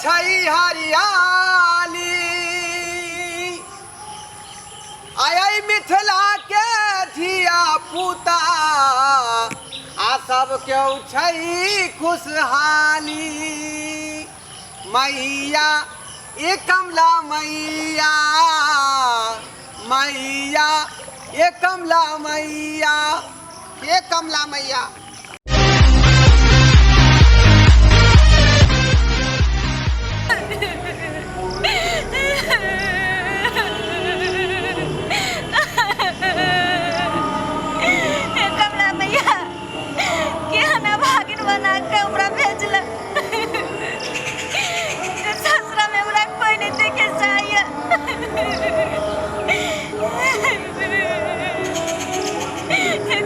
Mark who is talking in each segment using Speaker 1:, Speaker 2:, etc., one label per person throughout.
Speaker 1: छै हरियाली। आय मिथिला के धिया पुता आ सब केओ छै खुशहाली। मैया ए कमला मैया, मैया ए कमला मैया, ए कमला मैया।
Speaker 2: कमला मैया केहन अभागिन बना के हमरा भेजलक जे ससुरा में हमरा कोई नहीं देखे चाहिए।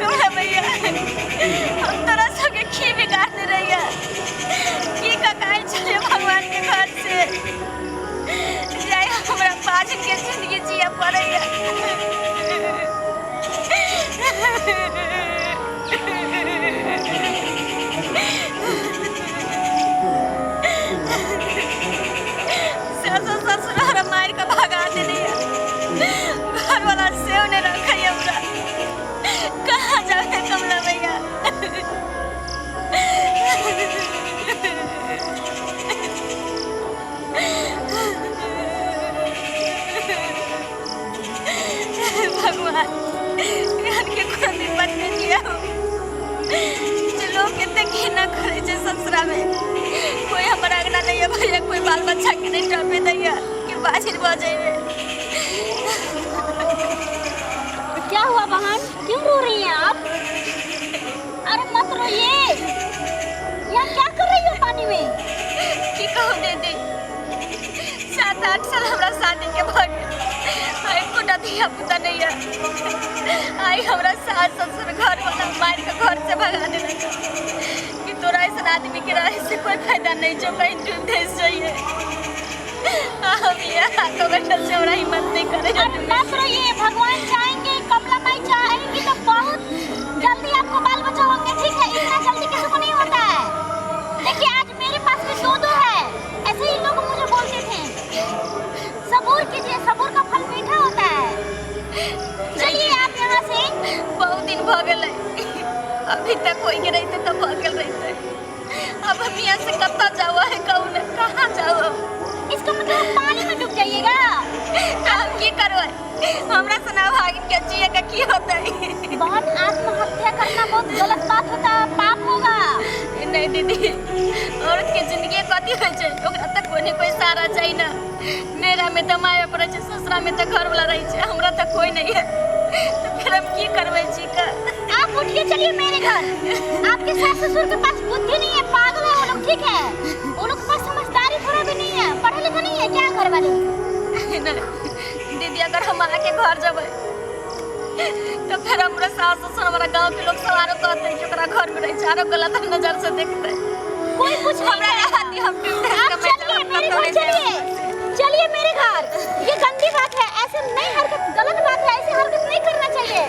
Speaker 2: कमला मैया हम तोरा सबके खी बिगाड़ने रहिया की ककाई छले भगवान के घर से जाय हमरा पाजिन के जिंदगी जिए पड़ैया। सासु ससुर हमरा मारि के भगा देने घर वाला सेहो नहीं रखै हमरा। कहाँ जावे कमला भैया? भगवान एहन के कोनो विपत में दिया जे लोग कते घृणा करे छै ससुरा में। कोई हमरा अंगना नहीं अबैया, कोई बाल बच्चा के नहीं टपे दैया कि बाजिर भऽ जेबै।
Speaker 3: क्या हुआ बहन, क्यों रो रही हैं आप? अरे मत रोइए, यहाँ क्या कर रही हो पानी में?
Speaker 2: की कहूँ दीदी, 7-8 साल हमरा शादी के भऽ गेल, आ एकोटा धिया पुता नहीं है। आई हमरा सास ससुर घर वाला मारि के घर से भगा देलक कि तोरा ऐसा आदमी के रहे से कोई फायदा नहीं, जो कहीं डूब धस जाइए। हम यहाँ तो बैठल से हमरा हिम्मत नहीं करे।
Speaker 3: अरे मत रोइए, भगवान चाहेंगे, कमला माई चाहेंगी तो बहुत जल्दी आपको बाल बच्चा होंगे। ठीक है, इतना जल्दी किसी को नहीं होता है। देखिए आज मेरे पास भी दो दो है, ऐसे ही लोग मुझे बोलते थे। सबूर कीजिए, सबूर का फल मीठा होता है। चलिए आप यहाँ से।
Speaker 2: बहुत दिन भ गेलै, अभी तक कोई के रहते तो भ गेल रहते। अब हम यहाँ से कत्ता जाओ है, कहू ने कहाँ जाओ?
Speaker 3: इसका मतलब पानी में डूब जाइएगा।
Speaker 2: तो हम की करबै? हमरा से ना भागिन के जिए के की होतै?
Speaker 3: बहन आत्महत्या करना बहुत गलत बात होता है, पाप होगा।
Speaker 2: नहीं दीदी, औरत के जिंदगी कथी होइ छै, ओकरा तऽ कोई ने कोई सहारा चाही ना। नैहरा में तऽ माय बाप रहै छै, ससुरा में तऽ घर वाला रहै छै, हमरा तऽ कोई नहीं है, तो फिर हम की करबै जी का?
Speaker 3: आप उठिए चलिए मेरे घर। आपके सास ससुर के पास बुद्धि नहीं है, पागल है वो लोग। ठीक है, वो लोग के पास समझदारी थोड़ा भी नहीं है, पढ़े लिखे नहीं है क्या घर वाले?
Speaker 2: नहीं दीदी, अगर हम आके घर जबै तो फिर हमरा सास ससुर हमारा गांव के लोग सब आरो कहते कि ओकरा घर में रहै छै, आरो गलत नजर से देखते।
Speaker 3: कोई कुछ नहीं
Speaker 2: हमरा
Speaker 3: करेगा।
Speaker 2: रहती हम डूब धस
Speaker 3: आप
Speaker 2: के मर
Speaker 3: चलिए
Speaker 2: जाब,
Speaker 3: मेरे
Speaker 2: कतौ
Speaker 3: घर,
Speaker 2: नहि जायब।
Speaker 3: चलिए चलिए मेरे घर। ये गंदी बात है, ऐसे नहीं हरकत गलत बात है, ऐसे हरकत नहीं करना चाहिए।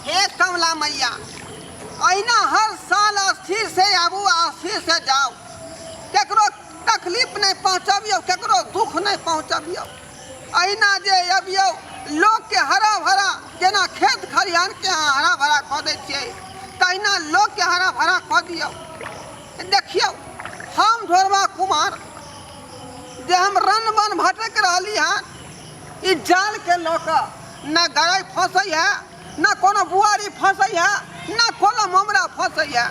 Speaker 1: हे कमला मैया, अहिना हर साल स्थिर से आबू आ स्थिर से जाओ, केकरो तकलीफ नहीं पहुँचबियौ, केकरो दुख नहीं पहुँचबियौ। अहिना जे अबियौ लोकके हरा भरा, जेना खेत खलिहानके अहाँ हरा भरा कऽ दै छियै तहिना लोकके हरा भरा कऽ दियौ। देखियौ हम ढोरबा कुमार जे हम रन बन भटक रहली हँ, ई जालके लऽ कऽ न गरइ फँसै है, न कोनो बुआरी फँसै है, न कोनो ममरा फँसै है।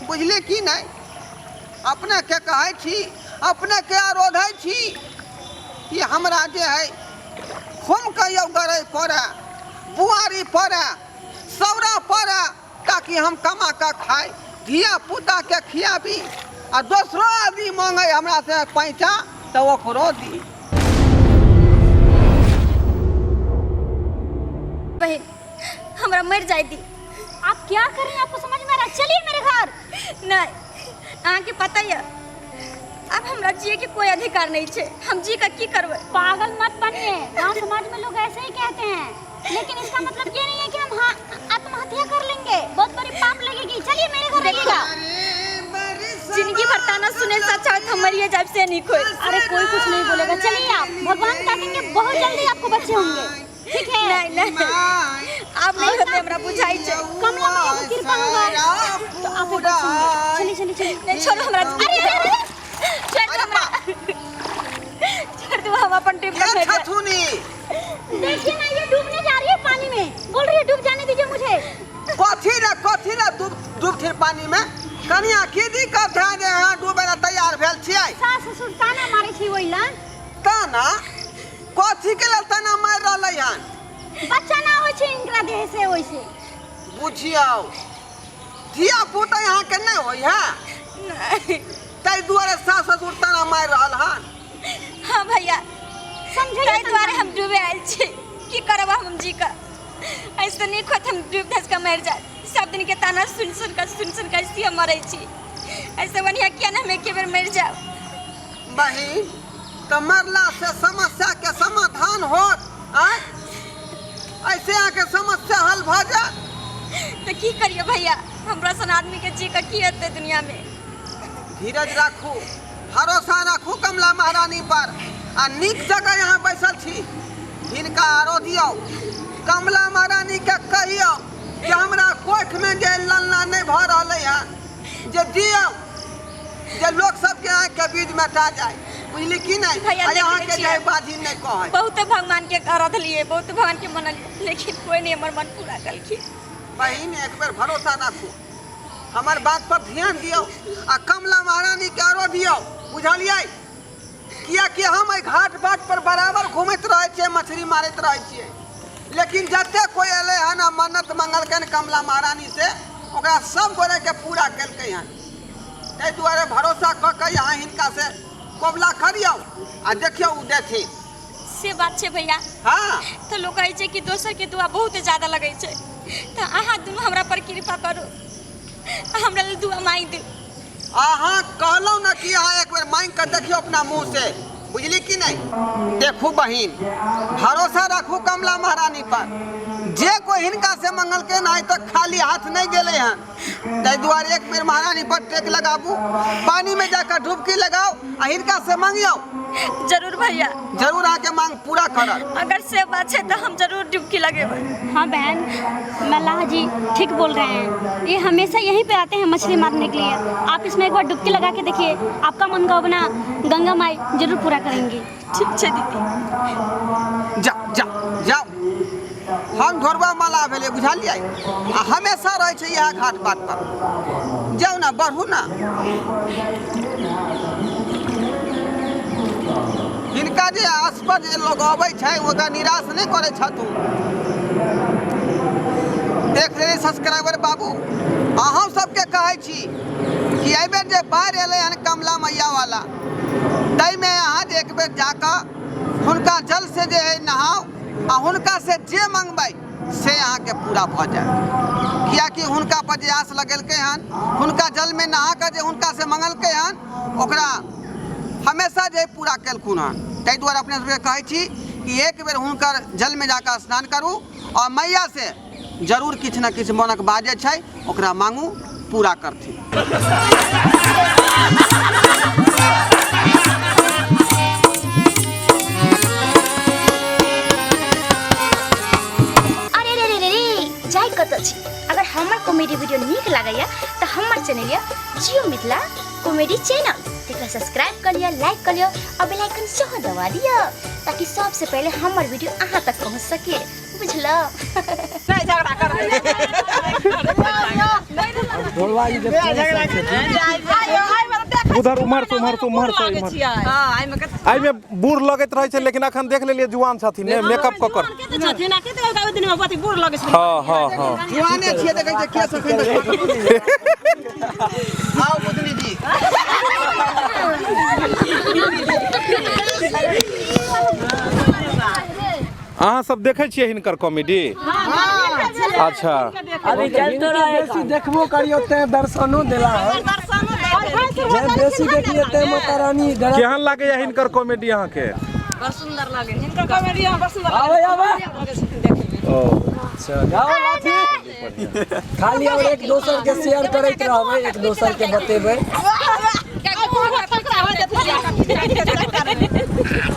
Speaker 1: बुझलियै कि नहि? अपनेके कहै छी, अपनेके आरोधै छी कि हमरा जे है खूब कहियौ गरइ पड़ै, बुआरी पड़ै, सौरा पड़ै, ताकि हम कमा कऽ खाइ, धिया पुताके खियाबी, आ दोसरो आदमी मांगै हमरा से पैसा तऽ ओकरो दी।
Speaker 2: बहन हमरा मर जाय दी।
Speaker 3: आप क्या कर रहे हैं, आपको समझ में आ रहा है? चलिए मेरे घर।
Speaker 2: नहीं, अहाँके पता यऽ अब हमरा जिए के कोई अधिकार नहीं छै, हम जी का की करबै?
Speaker 3: पागल मत बनिए, गांव समाज में लोग ऐसे ही कहते हैं, लेकिन इसका मतलब ये नहीं है कि हम हाँ आत्महत्या कर लेंगे, बहुत बड़ी पाप लगेगी। चलिए मेरे घर रहिएगा।
Speaker 2: जिंदगी भर ताना सुने से अच्छा हम मर मरिए जाब से नीक होय।
Speaker 3: अरे कोई कुछ नहीं बोलेगा, चलिए आप, भगवान ताकेंगे बहुत जल्दी आपको बच्चे होंगे, ठीक है?
Speaker 2: नहीं नहीं, आब नहीं होतै, हमरा बुझाइ छै।
Speaker 3: कमला मैया के कृपा होगा तो आप बच्चे होंगे। चलिए चलिए चलिए।
Speaker 2: नहीं, छोड़ो हमरा।
Speaker 3: अरे अरे अरे,
Speaker 2: छोड़ दो हमरा, छोड़ दो, हम अपन टीम
Speaker 1: के
Speaker 2: पर जाएब।
Speaker 1: छथुनी?
Speaker 3: देखिए ना, ये डूबने जा रही है पानी में, बोल रही है डूब जाने दीजिए मुझे।
Speaker 1: कथी रे, कथी रे डूब डूबथिन पानी में? कनिया, की दिक्कत है जे अहाँ डूबे ला तैयार भेल छियै?
Speaker 3: सास ससुर ताना मारे छी ओहि ला।
Speaker 1: ताना कथी के लेल ताना मारि रहलै हन?
Speaker 3: बच्चा ना होइ छै इनकरा देह से, ओइसे।
Speaker 1: बुझियौ, धिया पुता अहाँके नहि होइ है?
Speaker 2: नहीं।
Speaker 1: ताहि दुआरे सास ससुर ताना मारि रहल हन?
Speaker 2: हाँ भैया,
Speaker 3: समझे?
Speaker 2: ताहि दुआरे हम डूबे आयल छी। की करब हम जी का, ऐसे नीक होत हम डूब धस के मरि जाए। सब दिन के ताना सुन सुन कर, सुन सुन कर ऐसे हम मरै छी। ऐसे बढ़िया किया ना हम एके बेर मरि जाब।
Speaker 1: बहिन, तऽ मरला से समस्या के समाधान होत? आँय, ऐसे अहाँके समस्या हल भऽ जायत?
Speaker 2: तऽ की करियो भैया, हमरा सन आदमी के जी के की हेतै दुनिया में?
Speaker 1: धीरज राखू, भरोसा राखू कमला महारानी पर। आ नीक जगह यहाँ बैसल छी, हिनका आरो दियौ, कमला महारानी के कहियौ जे हमरा कोख में जे ललना नहीं भऽ रहलै हन, जे दियौ जे लोक सबके आँखि के बीच मेटा जाय, बुझली कि नहीं?
Speaker 2: भैया,
Speaker 1: आ
Speaker 2: देख
Speaker 1: अहाँके
Speaker 2: लै
Speaker 1: जे
Speaker 2: छियै।
Speaker 1: बाजी नहीं कहै।
Speaker 2: बहुत भगवान के आराधलिए, बहुत भगवान के मनलिए, लेकिन कोई नहीं हमर मन पूरा कलखिन।
Speaker 1: बहिन, एक बेर भरोसा राखू, हमर बात पर ध्यान दियौ आ कमला महारानी के आरो दियौ, बुझलियै? कियाकि हम एहि घाट बाट पर बराबर घूमैत रहै छियै, मछली मारैत रहै छियै, लेकिन जते कोई एलै हन आ मन्नत मंगलकै कमला महारानी से, ओकरा सब गोरे के पूरा केलकै हन। ताहि दुआरे भरोसा कऽ के अहाँ हिनका से कबुला करियौ आ देखियौ, ओ देथिन।
Speaker 2: से बात छै भैया?
Speaker 1: हाँ।
Speaker 2: तऽ लोक कहै छै कि दोसर के दुआ बहुत ज्यादा लगै छै, तऽ अहाँ दुनू हमरा पर कृपा करू आ हमरा लेल दुआ मांगि दियौ।
Speaker 1: अहाँ कहलहुँ ने कि अहाँ एक बेर मांगि कऽ देखियौ अपना मुँह से, बुझली कि नहीं? देखू बहिन, भरोसा राखू कमला महारानी पर। जे कोई हिनका से मंगलकै आइ तक खाली हाथ नहीं गेलै हन। ताहि दुआरे एक बेर महारानी पर टेक लगाबू, पानी में जाकर डुबकी लगाओ आ हिनका से मंगियौ।
Speaker 2: जरूर भैया।
Speaker 1: जरूर अहाँके मांग पूरा करत।
Speaker 2: अगर से बात छै तऽ हम जरूर डुबकी लगेबै।
Speaker 3: हाँ बहन, मल्लाह जी ठीक बोल रहे हैं। ये हमेशा यहीं पे आते हैं मछली मारने के लिए। आप इसमें एक बार डुबकी लगा के देखिए, आपका मनोकामना गंगा माई जरूर पूरा करेंगी।
Speaker 2: ठीक छै दीदी।
Speaker 1: जा जा जाओ। हम ढोरबा माला भेलै, बुझलियै? आ हमेशा रहै छै इएह घाट बाट पर। जाउ ने, बढ़ू ने। हिनका जे आस पर जे लोग अबै छै, ओकरा निराश नहि करै छथुन। देख लेली सब्सक्राइबर बाबू, अहूँ सबके कहै छी कि एहिबेर जे बाढ़ि एलै हन कमला मैया वाला, ताहिमे अहाँ जे एक बेर जाकऽ हुनका जल से जे है नहाउ आ हुनका से जे मंगबै से अहाँके पूरा भऽ जायत, कियाकि हुनका पर जे आस लगेलकै हन, हुनका जलमे नहा कऽ जे हुनका से मंगलकै हन, ओकरा हमेशा जे पूरा केलखुन हन। ताहि दुआरे अपने सबके कहै छी कि एक बेर हुनकर जलमे जाकऽ स्नान करू आ मैया से जरूर किछु ने किछु मनक बात जे छै ओकरा मांगू, पूरा करथिन।
Speaker 3: अरे रे रे रे रे, जाय कतऽ छी? अगर हमर कॉमेडी वीडियो नीक लागैया तऽ हमर चैनल यऽ जियो मिथिला कॉमेडी चैनल, तेकरा सब्सक्राइब कऽ लिअ, लाइक कऽ लिअ आ बेल आइकन सेहो दबा दिअ ताकि सबसे पहिले हमर वीडियो अहाँ तक पहुँच सके, बुझलौ?
Speaker 1: नहीं झगड़ा कर।
Speaker 4: उधर उम्हर से, उम्हर से, उम्हर से, इम्हर। एहिमे बूढ़ लगैत रहै छै, लेकिन अखन देख लेलियै जुआन छथिन ने मेकअप कऽ कर। हाँ हाँ हाँ,
Speaker 1: जुआने छियै, देखै छियै केस एखन तक। आओ बुधनी जी।
Speaker 4: अहाँ सब देखै छियै हिनकर कॉमेडी? अच्छा।
Speaker 5: अभी बेसी देखबो करियो ते दर्शनो देला है, जे बेसी देखिए ते माता रानी।
Speaker 4: केहन लागैया हिनकर कॉमेडी अहाँके?
Speaker 6: बड़ सुंदर लागे हिनकर कॉमेडी, बड़ सुंदर।
Speaker 5: आवे आवे।
Speaker 4: ओ
Speaker 5: अच्छा, जाओ लाठी। खाली और एक दोसर के शेयर करैत रहबै, एक दोसर के बतेबै।
Speaker 6: खिचा के चक्कर में।